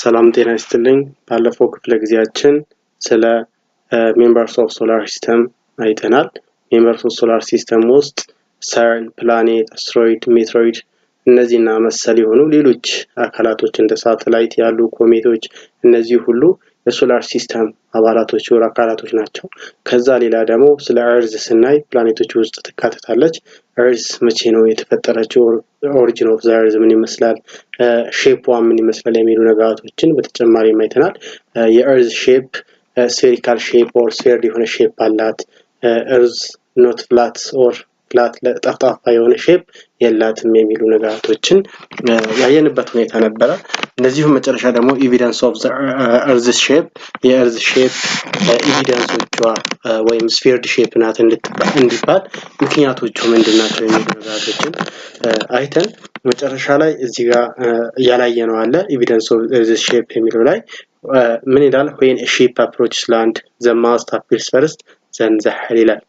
ሰላም ጤና ይስጥልኝ። ባለፈው ክፍለ ጊዜያችን ስለ members of solar system አይተናል። Members of solar system ውስጥ sun፣ planet፣ asteroid፣ meteoroid እነዚህና መሰል የሆኑ ሌሎች አካላቶች እንደ ሳተላይት ያሉ comet ኦች፣ እነዚህ ሁሉ የ solar system አባላቶች ወር አካላቶች ናቸው። ከዛ ሌላ ደግሞ ስለ earth ስናይ ፕላኔቶች ውስጥ ትካተታለች። Earth መቼ ነው የተፈጠረችው? Origin of the earth ምን ይመስላል? Shape ዋ ምን ይመስላል? የሚሉ ነገራቶችን በተጨማሪም አይተናል። የ earth shape spherical shape or sphere የሆነ shape አላት። Earth not flat or flat ጠፍጣፋ የሆነ shape የላትም የሚሉ ነገራቶችን ያየንበት ሁኔታ ነበረ። እንደዚሁም መጨረሻ ደግሞ evidence of earth shape፣ የ earth shape evidence ኦቿ ወይም sphered shape ናት እንዲባል ምክንያቶቹ ምንድን ናቸው የሚሉ ነገራቶችን አይተን መጨረሻ ላይ እዚህ ጋር ያላየነው አለ። Evidence of earth shape የሚለው ላይ ምን ይላል? "When ship approaches land, the mast appears first, then the hull" ይላል።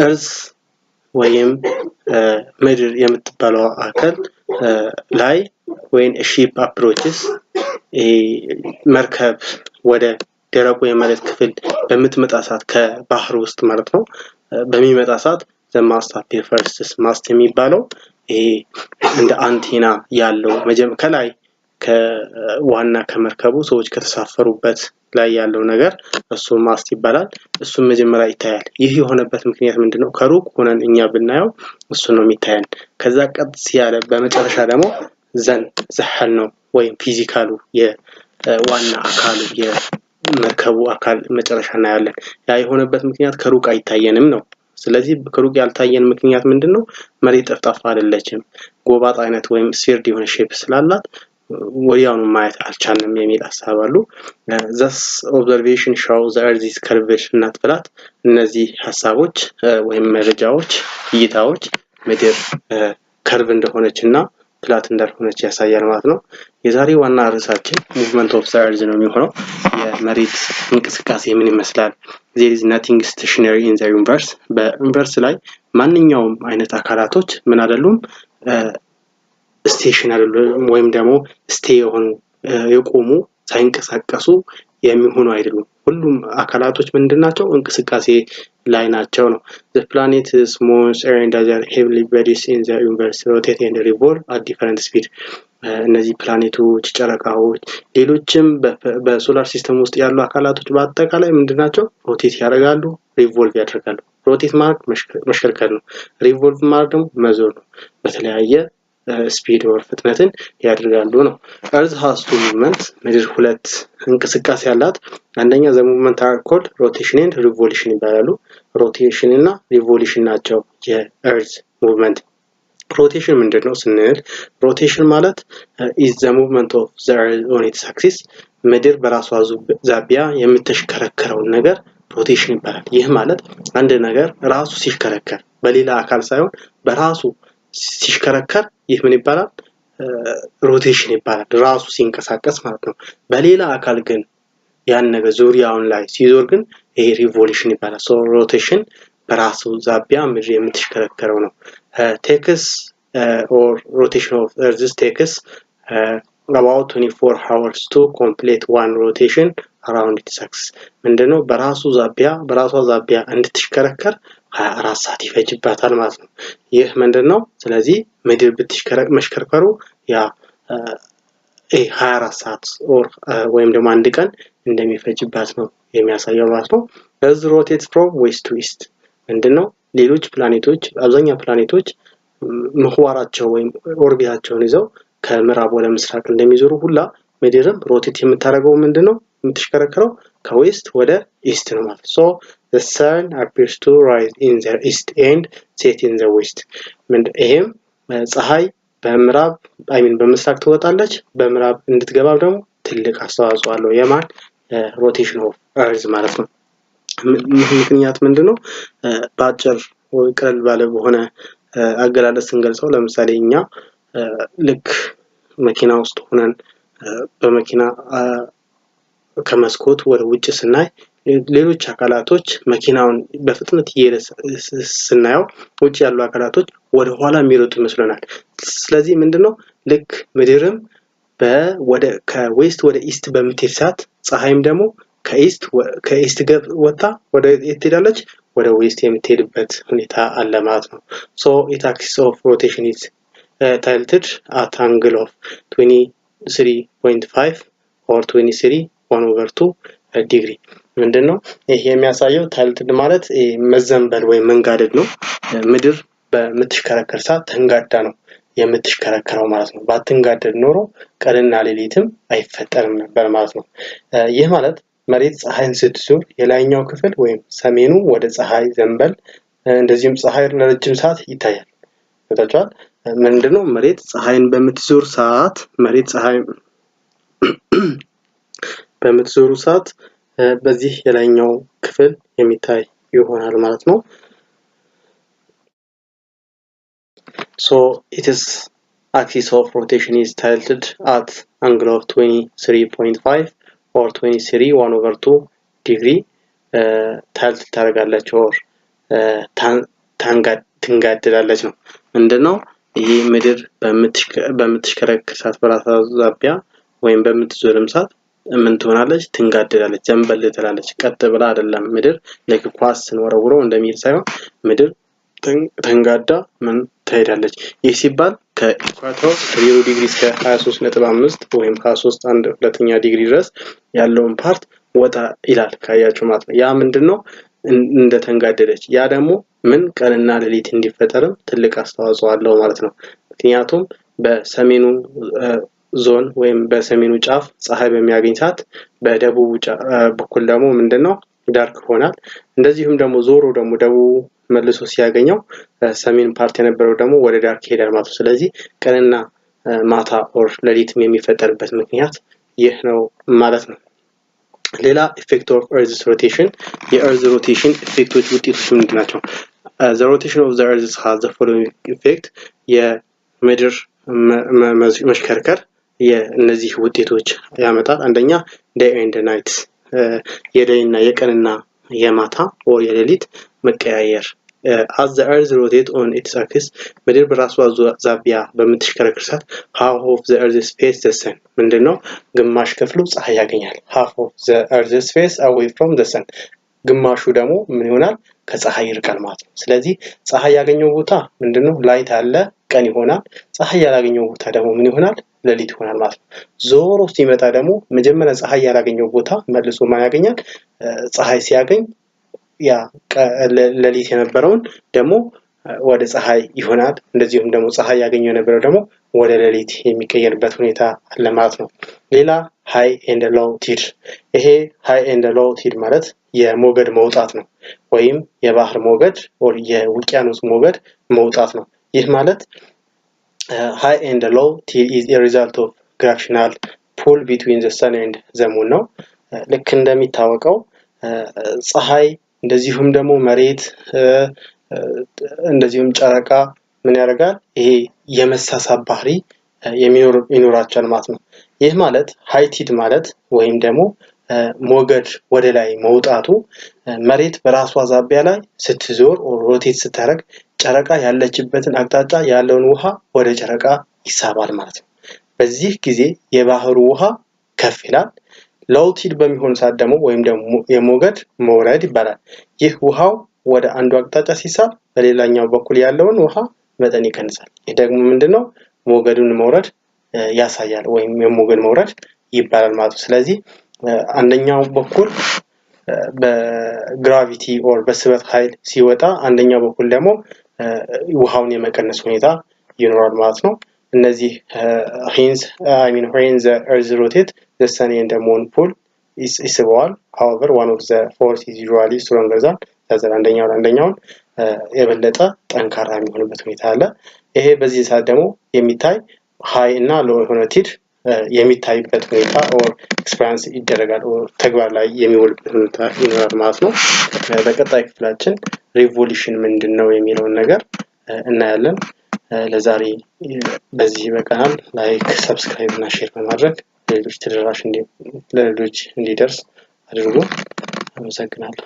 Earth ወይም ምድር የምትባለው አካል ላይ when ship approaches፣ መርከብ ወደ ደረቁ የመሬት ክፍል በምትመጣ ሰዓት፣ ከባህር ውስጥ ማለት ነው፣ በሚመጣ ሰዓት the mast appear first። Mast የሚባለው ይሄ እንደ አንቴና ያለው ከላይ ከዋና ከመርከቡ ሰዎች ከተሳፈሩበት ላይ ያለው ነገር እሱ mast ይባላል። እሱም መጀመሪያ ይታያል። ይህ የሆነበት ምክንያት ምንድን ነው? ከሩቅ ሆነን እኛ ብናየው እሱ ነው የሚታየን። ከዛ ቀጥ ያለ በመጨረሻ ደግሞ then the hull ነው ወይም physical ኡ የዋና አካሉ የመርከቡ አካል መጨረሻ እናያለን። ያ የሆነበት ምክንያት ከሩቅ አይታየንም ነው። ስለዚህ ከሩቅ ያልታየን ምክንያት ምንድን ነው? መሬት ጠፍጣፋ አይደለችም። ጎባጣ አይነት ወይም sphered የሆነ shape ስላላት ወዲያውኑ ማየት አልቻልንም የሚል ሀሳብ አሉ። Thus observation show the earth is curved, not flat። እነዚህ ሀሳቦች ወይም መረጃዎች፣ እይታዎች ምድር curve እንደሆነች እና flat እንዳልሆነች ያሳያል ማለት ነው። የዛሬ ዋና ርዕሳችን movement of the earth ነው የሚሆነው። የመሬት እንቅስቃሴ ምን ይመስላል? There is nothing stationary in the universe። በ universe ላይ ማንኛውም አይነት አካላቶች ምን አይደሉም፣ station አይደሉም፣ ወይም ደግሞ stay የሆኑ የቆሙ ሳይንቀሳቀሱ የሚሆኑ አይደሉም። ሁሉም አካላቶች ምንድን ናቸው? እንቅስቃሴ ላይ ናቸው ነው። The planets, moons and other heavenly bodies in the universe rotate and revolve at different speed። እነዚህ ፕላኔቶች፣ ጨረቃዎች፣ ሌሎችም በ solar system ውስጥ ያሉ አካላቶች በአጠቃላይ ምንድን ናቸው? Rotate ያደርጋሉ፣ revolve ያደርጋሉ። Rotate ማለት መሽከርከር ነው። Revolve ማለት ደግሞ መዞር ነው። በተለያየ speed or ፍጥነትን ያደርጋሉ ነው። Earth has two movement፣ ምድር ሁለት እንቅስቃሴ አላት። አንደኛ the movement are called rotation and revolution ይባላሉ። Rotation እና revolution ናቸው የ earth movement። Rotation ምንድን ነው ስንል rotation ማለት is the movement of the earth on its axis፣ ምድር በራሷ ዛቢያ የምትሽከረከረውን ነገር rotation ይባላል። ይህ ማለት አንድ ነገር ራሱ ሲሽከረከር፣ በሌላ አካል ሳይሆን በራሱ ሲሽከረከር ይህ ምን ይባላል? Rotation ይባላል። ራሱ ሲንቀሳቀስ ማለት ነው። በሌላ አካል ግን ያን ነገር ዙሪያውን ላይ ሲዞር ግን ይሄ revolution ይባላል። So rotation በራሱ ዛቢያ ምድር የምትሽከረከረው ነው። Takes or rotation of earth takes about 24 hours to complete one rotation around its axis። ምንድነው? በራሱ ዛቢያ በራሷ ዛቢያ እንድትሽከረከር 24 ሰዓት ይፈጅባታል ማለት ነው። ይህ ምንድነው? ስለዚህ ምድር መሽከርከሩ ያ 24 ሰዓት or ወይም ደግሞ አንድ ቀን እንደሚፈጅባት ነው የሚያሳየው ማለት ነው። Earth rotates from west to east። ምንድነው? ሌሎች ፕላኔቶች፣ አብዛኛው ፕላኔቶች ምህዋራቸው ወይም orbit ኣቸውን ይዘው ከምዕራብ ወደ ምስራቅ እንደሚዞሩ ሁላ ምድርም rotate የምታደርገው ምንድነው? የምትሽከረከረው ከ west ወደ east ነው ማለት። So the sun appears to rise in the east and set in the west። ይሄም ፀሐይ በምዕራብ፣ I mean በምስራቅ ትወጣለች፣ በምዕራብ እንድትገባ ደግሞ ትልቅ አስተዋጽኦ አለው። የማን rotation of earth ማለት ነው። ምክንያት ምንድነው? በአጭር ቀለል ባለ በሆነ አገላለጽ ስንገልጸው ለምሳሌ እኛ ልክ መኪና ውስጥ ሆነን በመኪና ከመስኮት ወደ ውጭ ስናይ ሌሎች አካላቶች መኪናውን በፍጥነት እየሄደ ስናየው ውጭ ያሉ አካላቶች ወደ ኋላ የሚሮጡ ይመስለናል። ስለዚህ ምንድነው? ልክ ምድርም ወደ ከ west ወደ east በምትሄድ ሰዓት ፀሐይም ደግሞ ከ east ወጥታ ወደ የት ትሄዳለች? ወደ west የምትሄድበት ሁኔታ አለ ማለት ነው። So its axis of rotation is tilted at angle of 23.5 or 23 1 over 2 ዲግሪ። ምንድን ነው ይህ የሚያሳየው? Tilted ማለት መዘንበል ወይም መንጋደድ ነው። ምድር በምትሽከረከር ሰዓት ተንጋዳ ነው የምትሽከረከረው ማለት ነው። ባትንጋደድ ኖሮ ቀንና ሌሊትም አይፈጠርም ነበር ማለት ነው። ይህ ማለት መሬት ፀሐይን ስትዞር የላይኛው ክፍል ወይም ሰሜኑ ወደ ፀሐይ ዘንበል፣ እንደዚሁም ፀሐይ ለረጅም ሰዓት ይታያል። ገብታችኋል? ምንድነው መሬት ፀሐይን በምትዞር ሰዓት፣ መሬት ፀሐይ በምትዞሩ ሰዓት በዚህ የላይኛው ክፍል የሚታይ ይሆናል ማለት ነው። So its axis of rotation is tilted at angle of 23.5 or 23 1 over 2 degree tilt ታደርጋለች or ትንጋደዳለች ነው። ምንድነው ይህ? ምድር በምትሽከረከር ሰዓት በራሷ ዛቢያ ወይም በምትዞርም ሰዓት ምን ትሆናለች? ትንጋደዳለች፣ ዘንበል ትላለች። ቀጥ ብላ አይደለም። ምድር ልክ ኳስ ስንወረውረው እንደሚሄድ ሳይሆን ምድር ተንጋዳ ምን ትሄዳለች። ይህ ሲባል ከ equator ከ0 ዲግሪ እስከ 23.5 ወይም 23 አንድ ሁለተኛ ዲግሪ ድረስ ያለውን part ወጣ ይላል ካያችሁ ማለት ነው። ያ ምንድን ነው? እንደተንጋደደች። ያ ደግሞ ምን ቀንና ሌሊት እንዲፈጠርም ትልቅ አስተዋጽኦ አለው ማለት ነው። ምክንያቱም በሰሜኑ ዞን ወይም በሰሜኑ ጫፍ ፀሐይ በሚያገኝ ሰዓት በደቡቡ በኩል ደግሞ ምንድን ነው dark ይሆናል። እንደዚሁም ደግሞ ዞሮ ደግሞ ደቡቡ መልሶ ሲያገኘው ሰሜን part የነበረው ደግሞ ወደ dark ይሄዳል ማለት ነው። ስለዚህ ቀንና ማታ or ሌሊትም የሚፈጠርበት ምክንያት ይህ ነው ማለት ነው። ሌላ effect of earth rotation፣ የ earth rotation effect ኦች ውጤቶች ምንድን ናቸው? The rotation of the earth has the following effect። የምድር መሽከርከር የእነዚህ ውጤቶች ያመጣል። አንደኛ day and night፣ የ day ና የቀንና የማታ or የሌሊት መቀያየር። As the earth rotate on its axis፣ ምድር በራሷ ዛቢያ በምትሽከረከር ሰዓት half of the earth face the sun፣ ምንድን ነው ግማሽ ክፍሉ ፀሐይ ያገኛል። Half of the earth face away from the sun፣ ግማሹ ደግሞ ምን ይሆናል? ከፀሐይ ይርቃል ማለት ነው። ስለዚህ ፀሐይ ያገኘው ቦታ ምንድነው light አለ፣ ቀን ይሆናል። ፀሐይ ያላገኘው ቦታ ደግሞ ምን ይሆናል? ሌሊት ይሆናል ማለት ነው። ዞሮ ሲመጣ ደግሞ መጀመሪያ ፀሐይ ያላገኘው ቦታ መልሶ ማን ያገኛል? ፀሐይ ሲያገኝ ያ ሌሊት የነበረውን ደግሞ ወደ ፀሐይ ይሆናል። እንደዚሁም ደግሞ ፀሐይ ያገኘው የነበረው ደግሞ ወደ ሌሊት የሚቀየርበት ሁኔታ አለ ማለት ነው። ሌላ high and low tide። ይሄ high and low tide ማለት የሞገድ መውጣት ነው፣ ወይም የባህር ሞገድ የውቅያኖስ ሞገድ መውጣት ነው። ይህ ማለት high and low tide is result of gravitational pull between the sun and the moon ነው። ልክ እንደሚታወቀው ፀሐይ እንደዚሁም ደግሞ መሬት እንደዚሁም ጨረቃ ምን ያደርጋል? ይሄ የመሳሳብ ባህሪ ይኖራቸዋል ማለት ነው። ይህ ማለት high tide ማለት ወይም ደግሞ ሞገድ ወደ ላይ መውጣቱ መሬት በራሷ ዛቢያ ላይ ስትዞር rotate ስታደርግ ጨረቃ ያለችበትን አቅጣጫ ያለውን ውሃ ወደ ጨረቃ ይሳባል ማለት ነው። በዚህ ጊዜ የባህሩ ውሃ ከፍ ይላል። Low tide በሚሆን ሰዓት ደግሞ ወይም ደግሞ የሞገድ መውረድ ይባላል። ይህ ውሃው ወደ አንዱ አቅጣጫ ሲሳብ በሌላኛው በኩል ያለውን ውሃ መጠን ይቀንሳል። ይህ ደግሞ ምንድነው? ሞገዱን መውረድ ያሳያል ወይም የሞገድ መውረድ ይባላል ማለት ነው። ስለዚህ አንደኛው በኩል በ gravity or በስበት ኃይል ሲወጣ አንደኛው በኩል ደግሞ ውሃውን የመቀነስ ሁኔታ ይኖራል ማለት ነው። እነዚህ hence, I mean, when the earth rotate, the sun and moon pull ይስበዋል። However, one of the force is usually stronger than the other፣ አንደኛው ለአንደኛውን የበለጠ ጠንካራ የሚሆንበት ሁኔታ አለ። ይሄ በዚህ ሰዓት ደግሞ የሚታይ high እና low የሆነ tide የሚታይበት ሁኔታ or experience ይደረጋል፣ ተግባር ላይ የሚውልበት ሁኔታ ይኖራል ማለት ነው። በቀጣይ ክፍላችን revolution ምንድን ነው የሚለውን ነገር እናያለን። ለዛሬ በዚህ ይበቃናል። Like፣ subscribe እና share በማድረግ ለሌሎች ተደራሽ ለሌሎች እንዲደርስ አድርጉ። አመሰግናለሁ።